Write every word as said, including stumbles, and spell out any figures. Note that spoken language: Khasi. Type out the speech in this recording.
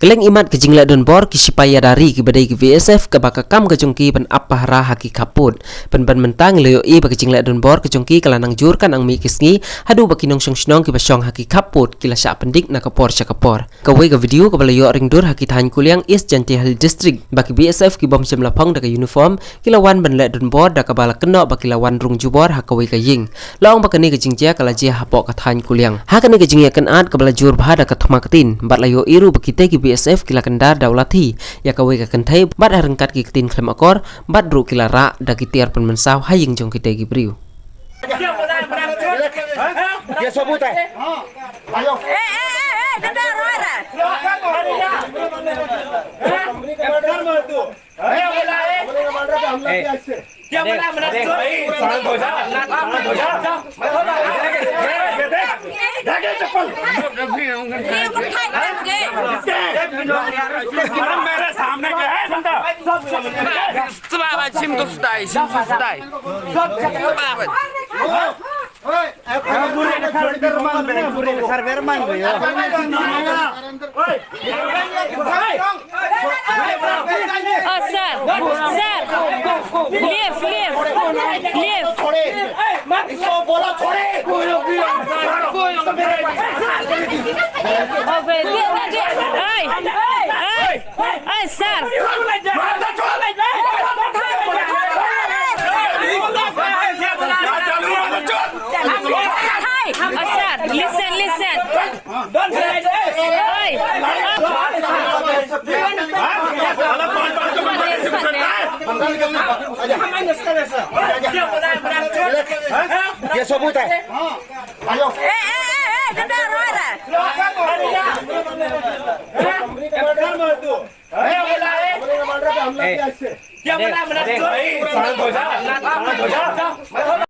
Kylleng imat ka jingleh donbor ki shipai ïada ri kiba dei ki B S F, kaba ka kam ka jong ki ban ap pahara ha ki khappud. Pynban mynta ngi la ïohi ba ka jingleh donbor ka jong ki ka la nang jur kan angmih ki sngi, haduh ba ki nongshong shnong kiba shong ha ki khappud ki la shah pyndik na ka por sha ka por. Kawei ka video kaba la ïoh ring dur ha ki thaiñ Kuliang, East Jaintia Hills District, ba ki B S F ki bym shym la phong da ka uniform, ki la wan ban leh donbor da kaba la kynnoh ba ki la wan rung jubor ha kawei ka ïing. La ong ba kane ka jingjia ka la jia hapoh ka thaiñ Kuliang. Ha kane ka jingïakynad kaba la jur bha da ka thma ktien, bad la ïohi ruh ba kitei ki B S F ki la kyndar da u lathi ïa kawei ka kynthei, bad ha ryngkat ki ktien khlem akor, bad ruh ki la rah da ki tiar pynmynsaw ha ïing jong kitei ki briew. ये सबूत है। ए, ए, ए, ए, डंडा रोए रे। क्या बोला, मैंने? शांत हो जा, शांत हो जा। ये उठाए मारेंगे। मेरे सामने क्या है, बंदा? Selamat, sim tu stai, sim tu stai. Selamat. Oh, sir, sir, leave, leave, leave. इसको बोलो छोड़े। Oh, wait, wait, wait, wait. Hey, hey. Hey, sir. Hey, sir, listen, listen. Hey. ये सबूत है। ए, ए, ए, ए, डंडा रोए रे। क्या बोला है? क्या बोला है? शांत हो जा, शांत हो जा।